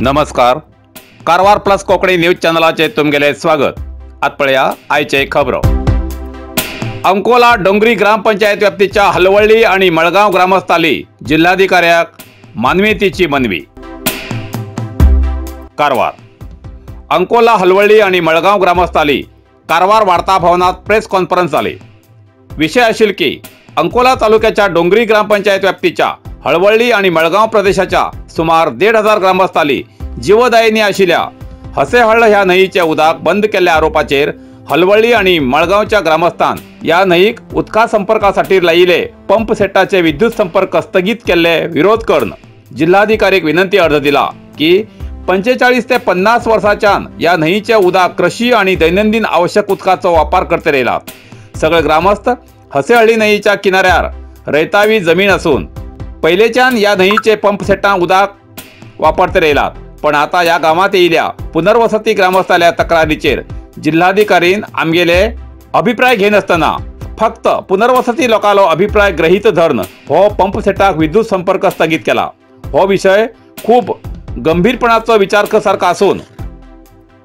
नमस्कार, Karwar plus Konkani news चॅनलाचे तुमगेले स्वागत। आत पळया आयचे खबरो। अंकोला डोंगरी ग्रामपंचायत व्याप्तीच्या हलवळ्ळी आणि मळगांव ग्रामस्थाली जिल्हाधिकाऱ्याक मानवतेची मनवी। कारवार अंकोला हलवळ्ळी आणि मळगांव ग्रामस्थाली कारवार वार्ता भवनात प्रेस कॉन्फरन्स झाली। विषय असेल की अंकोला तालुक्याच्या डोंगरी ग्रामपंचायत व्याप्तीच्या हळवळ्ळी आणि मळगांव प्रदेशाच्या सुमार 1,500 ग्रामस्थाली जीवदायिनी आशिल्ल्या हसेहळ्ळ ह्या न्हंयेचे उदक बंद केल्ल्या आरोपाचेर हलवळ्ळी आणि मळगांवच्या ग्रामस्थान या न्हंयेक उदका संपर्कासाठी लायिल्ले पंप सेटाचे विद्युत संपर्क स्थगित केल्ले विरोध करून जिल्हाधिकारीक विनंती अर्ज दिला की 45 ते 50 वर्साच्यान या न्हंयेचे उदक कृषी आणि दैनंदिन आवश्यक उदकाचो वापर करते राहिला। सगळे ग्रामस्थ हसेहळ्ळी न्हंयेच्या किनाऱ्यार रयतावी जमीन असून पहिलेच्यान या न्हंयेचे पंप सेटां उदक वापरते राहिलात, पण आता या गावात येयल्या पुनर्वसती ग्रामस्थाल्या तक्रारीचेर जिल्हाधिकारीन आमगेले अभिप्राय घेनासतना फक्त पुनर्वसती लोकांलो अभिप्राय गृहीत धरून हो पंप सेटाक विद्युत संपर्क स्थगित केला। हो विषय खूप गंभीरपणाचो विचार करसारखो आसून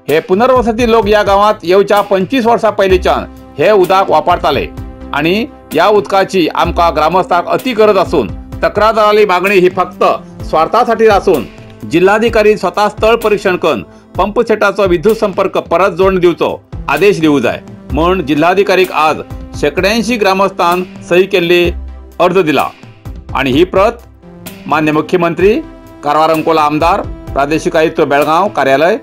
हे पुनर्वसती लोक या गावात येवच्या 25 वर्सां पयलींच्यान हे उदक वापरताले आणि या उदकाची आमकां ग्रामस्थांक अति गरज आसून तक्रारदाराली मागणी ही फक्त स्वार्थासाठी आसून जिल्हाधिकारी स्वतः स्थळ परीक्षण करून पंप सेटाचो विद्युत संपर्क परत जोडून दिवचो आदेश दिवू जाय म्हूण जिल्हाधिकारीक आज 180 ग्रामस्थान सही केल्ली अर्ज दिला आणि ही प्रत मान्य मुख्यमंत्री, कारवार अंकोला आमदार, प्रादेशिक आयुक्त बेळगांव कार्यालय,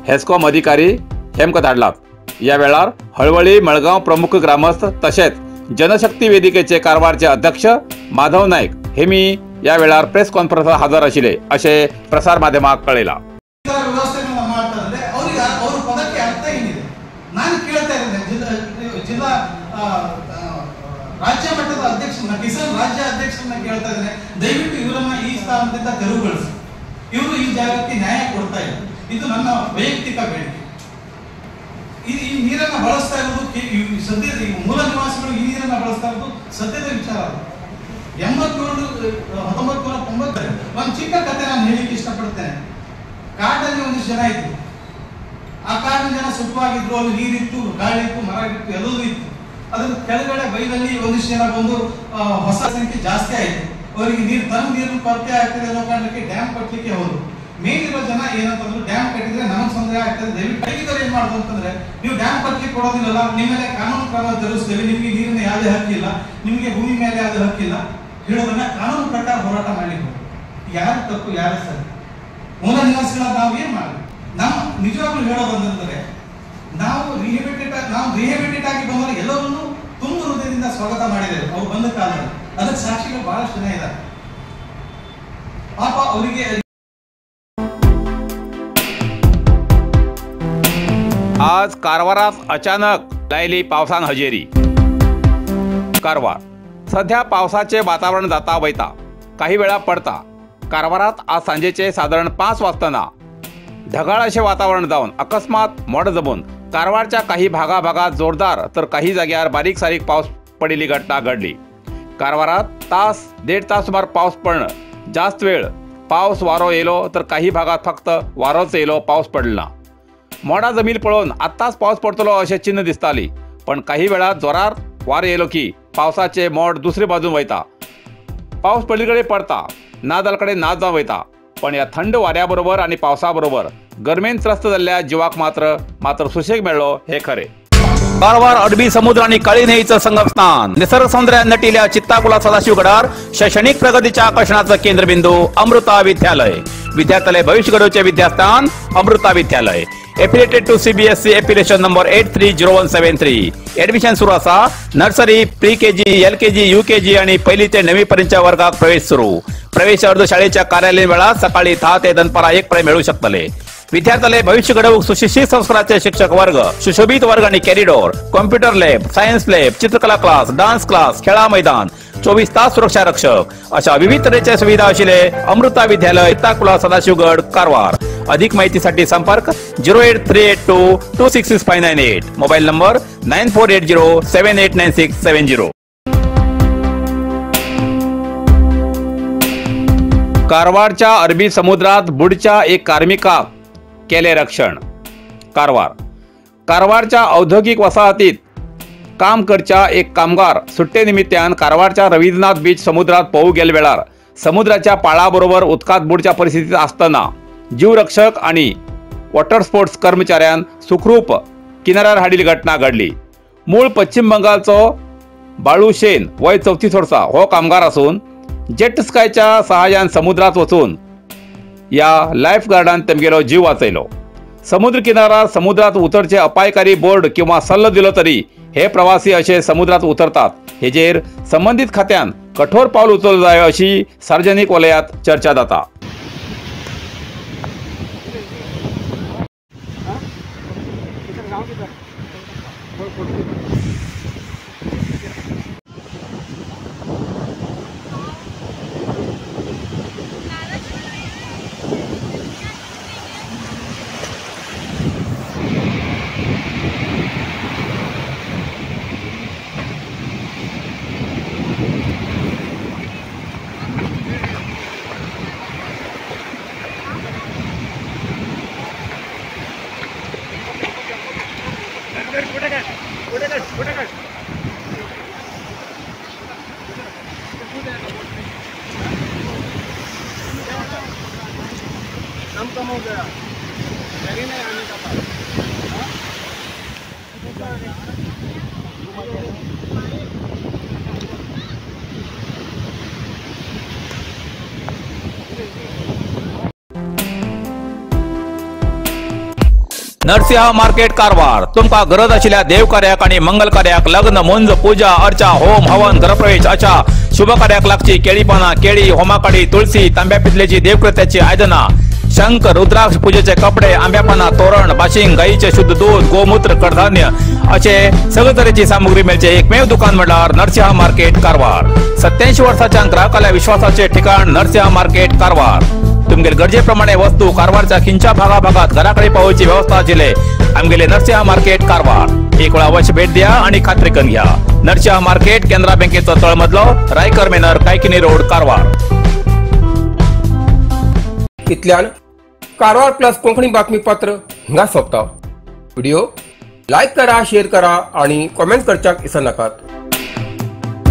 हेस्कॉम अधिकारी हेमकां धाडलात। या वेळार हळवळी मळगांव प्रमुख ग्रामस्थ तशेंच जनशक्ती वेदिकेचे कारवारचे अध्यक्ष माधव नाईक हे मी या वेळार प्रेस कॉन्फरन्साक हजर आशिल्ले अशें प्रसार माध्यमाक कळयलां। ಜಿಲ್ಲಾ ರಾಜ್ಯ ಮಟ್ಟದ ಅಧ್ಯಕ್ಷರನ್ನ, ಕಿಸಾನ್ ರಾಜ್ಯ ಅಧ್ಯಕ್ಷರನ್ನ ಕೇಳ್ತಾ ಇದ್ದೇನೆ, ದಯವಿಟ್ಟು ಇವರನ್ನ ಈ ಸ್ಥಾನದಿಂದ ತೆರವುಗೊಳಿಸಿ. ಇವರು ಈ ಜಾಗಕ್ಕೆ ನ್ಯಾಯ ಕೊಡ್ತಾ ಇಲ್ಲ. ಇದು ನನ್ನ ವೈಯಕ್ತಿಕ ಬೇಡಿಕೆ. ಈ ನೀರನ್ನ ಬಳಸ್ತಾ ಇರೋದು ಸದ್ಯದ ಮೂಲ ನಿವಾಸಿಗಳು ಈ ನೀರನ್ನ ಬಳಸ್ತಾ ಇರೋದು ಸದ್ಯದ ವಿಚಾರ ಅಲ್ಲ. 87 1990 ಒಂದು ಚಿಕ್ಕ ಕತೆ ನಾನು ಹೇಳಿಕ್ಕೆ ಇಷ್ಟಪಡ್ತೇನೆ. ಕಾಡಲ್ಲಿ ಒಂದಿಷ್ಟು ಜನ ಇದ್ರು. ಆ ಕಾಡಿನ ಜನ ಸುಖವಾಗಿದ್ರು. ಅಲ್ಲಿ ನೀರಿತ್ತು, ಗಾಳಿ ಇತ್ತು, ಮರ ಇತ್ತು, ಎಲ್ಲದೂ ಇತ್ತು. ಅದ್ರ ಕೆಳಗಡೆ ಬೈಲಲ್ಲಿ ಒಂದಿಷ್ಟು ಜನ ಬಂದು ಹೊಸ ಸಂಖ್ಯೆ ಜಾಸ್ತಿ ಆಯಿತು. ಅವರಿಗೆ ನೀರು ತನ್ನ ನೀರಿನ ಕೊರತೆ ಆಗ್ತದೆ ಅನ್ನೋ ಕಾರಣಕ್ಕೆ ಡ್ಯಾಮ್ ಕಟ್ಟಲಿಕ್ಕೆ ಹೋದ್ರು. ಮೇಲಿರೋ ಜನ ಏನಂತಂದ್ರು, ಡ್ಯಾಮ್ ಕಟ್ಟಿದ್ರೆ ನಮಗೆ ತೊಂದರೆ ಆಗ್ತದೆ, ದಯವಿಟ್ಟು ಕೈಗಿದವ್ರು ಏನ್ ಮಾಡುದು ಅಂತಂದ್ರೆ, ನೀವು ಡ್ಯಾಮ್ ಕಟ್ಟಲಿಕ್ಕೆ ಕೊಡೋದಿಲ್ಲಲ್ಲ, ನಿಮ್ಮ ಮೇಲೆ ಕಾನೂನು ಕ್ರಮ ಜರುಗಿಸ್ತೇವೆ, ನಿಮ್ಗೆ ನೀರಿನ ಯಾವುದೇ ಹಕ್ಕಿಲ್ಲ, ನಿಮ್ಗೆ ಭೂಮಿ ಮೇಲೆ ಯಾವುದೇ ಹಕ್ಕಿಲ್ಲ ಹೇಳೋದನ್ನ ಕಾನೂನು ಪ್ರಕಾರ ಹೋರಾಟ ಮಾಡ್ಲಿಕ್ಕೆ ಹೋದ್ರು. ಯಾರು ತಪ್ಪು, ಯಾರು ಸರಿ? ಮೂಲ ನಿವಾಸಿಗಳ ನಾವು ಏನ್ ಮಾಡಬೇಕು? ನಮ್ಮ ನಿಜವಾಗ್ಲೂ ಹೇಳೋದಂತಂದ್ರೆ, ನಾವು ರಿಹ್ಯಾಬಿಲಿಟೇಟ್ ಆಗಿ ಬಂದರೆ ಎಲ್ಲರನ್ನೂ ತುಂಬ ಹೃದಯದಿಂದ ಸ್ವಾಗತ ಮಾಡಿದ್ದೇವೆ ಅವ್ರು ಬಂದ ಕಾಲದಲ್ಲಿ. ಅದಕ್ಕೆ ಸಾಕ್ಷಿಗಳು ಬಹಳಷ್ಟು ಜನ ಇದ್ದಾರೆ. ಪಾಪ ಅವರಿಗೆ आज कारवारात अचानक लायली पावसान हजेरी। कारवार सध्या पावसाचे वातावरण जाता वयता, काही वेळा पडता। कारवारात आज सांजेचे साधारण 5 वाजताना ढगाळ असे वातावरण जावन अकस्मात मोड जमून कारवारच्या काही भागाभागात जोरदार तर काही जाग्यार बारीक सारीक पावस पडिल्ली घटना घडली। कारवारात तास देड तास सुमार पावस पडणं, जास्त वेळ पावस वारो येयलो तर काही भागात फक्त वारोच येयलो, पावस पडलो ना। मोडा जमीन पळोवन आत्ताच पावस पडतलो अशें चिन्न दिसताली, पण काही वेळा जोरार वारो येयलो की पावसाचे मोड दुसरे बाजून वयता। पावस पडले कडेन पडता, ना जाल्ले कडेन ना जावन वयता. पण ह्या थंड वाऱ्या बरोबर आनी पावसा बरोबर गरमेन त्रस्त जाल्ल्या जिवाक मात्र मात्र सुशेग मेळ्ळो हे खरे। कारवार अरबी समुद्र आणि काळी न्हंयेचं संगमस्थान, निसर्ग सौंदर्यान नटिल्या चित्ताकुला सदाशिवगडार शैक्षणिक प्रगतीच्या आकर्षणाचं केंद्रबिंदू अमृता विद्यालय। विद्यार्थ्याले भविष्य घडवचे विद्यास्थान Amrita Vidyalaya. Affiliated to CBSE affiliation number 830173. Admission सुरू असा. Nursery, pre KG, LKG, UKG आणि पहिली ते 9वी पर्यंतच्या वर्गात प्रवेश सुरू. प्रवेश अर्ज शाळेच्या कार्यालयीन वेळात सकाळी 10 ते दनपारा 1 पर्यंत मिळू शकतले. विद्यार्थ्याले भविष्य घडवूक सुशिक्षित संस्काराचे शिक्षक वर्ग, सुशोभित वर्ग आणि corridor, computer lab, science lab, चित्रकला क्लास, डान्स क्लास, खेळा मैदान, 24 तास सुरक्षा रक्षक अशा विविध तऱ्हेच्या सुविधा आशिल्ले अमृता विद्यालय, चित्ताकुला, सदाशिवगड, कारवार. अधिक माहितीसाठी संपर्क 08382 266598, मोबाईल नंबर 9480 789670. कारवारच्या अरबी समुद्रात बुडच्या एक कार्मिकाक केले रक्षण। कारवार कारवारच्या औद्योगिक वसाहतीत काम करच्या एक कामगार सुट्टे निमित्तान कारवारच्या रवींद्रनाथ बीच समुद्रात पोहू गेले वेळार समुद्राच्या पाळाबरोबर उदकात बुडच्या परिस्थितीत असताना जीवरक्षक आणि वॉटर स्पोर्ट्स कर्मचाऱ्यान सुखरूप किनाऱ्यार हाडिल्ली घटना घडली। मूळ पश्चिम बंगालचो बाळू शेन वय 34 वर्सां हो कामगार आसून जेट स्कायच्या सहाय्यान समुद्रात वचून या लायफ गार्डान तेमगेलो जीव वाचयलो। समुद्र किनारार समुद्रात उतरचे अपायकारी बोर्ड किंवा सल्लो दिलो तरी हे प्रवासी अशे समुद्रात उतरतात हेजेर संबंधित खात्यान कठोर पावल उचलूंक जाय अशी सार्वजनिक वलयात चर्चा जाता। कम हो गया, नहीं आने का पास। नरसिंह मार्केट कारवार तुमका गरज आशिल्ल्या देवकार्याक आनी मंगल कार्याक लग्न मुंज पूजा अर्चा होम हवन गृहप्रवेश अशा शुभ कार्याक लागची केळी पानां केळी होमाकाडी तुळसी तांब्या पितलेची देवकृत्याची आयदनां शंख रुद्राक्ष पूजेचे कपडे आंब्या पानां तोरण बाशिंग गायीचे शुद्ध दूध गोमूत्र कडधान्य असे सगळे तरेची सामुग्री मेळचे एकमेव दुकान म्हणल्यार नरसिंह मार्केट कारवार। 87 वर्साच्या ग्राहकाल्या विश्वासाचे ठिकाण नरसिंह मार्केट कारवार। तुमगेले गरजेप्रमाणे वस्तू कारवारच्या खिंच्या भागाभागात घराकडे पावोवची व्यवस्था आशिल्ले आमगेले नरसिंह मार्केट कारवार। एक वेळा अवश्य भेट द्या आणि खात्री करून घ्या। नरसिंह मार्केट केनरा बँकेचो तळमजलो, रायकर मेनर, कायकिनी रोड, कारवार। इतल्यान कारवार प्लस कोंकणी बातमीपत्र हिंगा सोंपता। व्हिडिओ लायक करा, शेअर करा आणि कॉमेंट करच्याक विसरनाकात।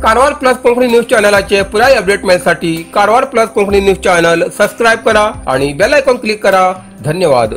कारवार प्लस कोंकणी न्यूज चॅनलाचे पुराय update मेळसाठी Karwar plus Konkani news channel subscribe करा आणि बेल आयकॉन क्लिक करा। धन्यवाद।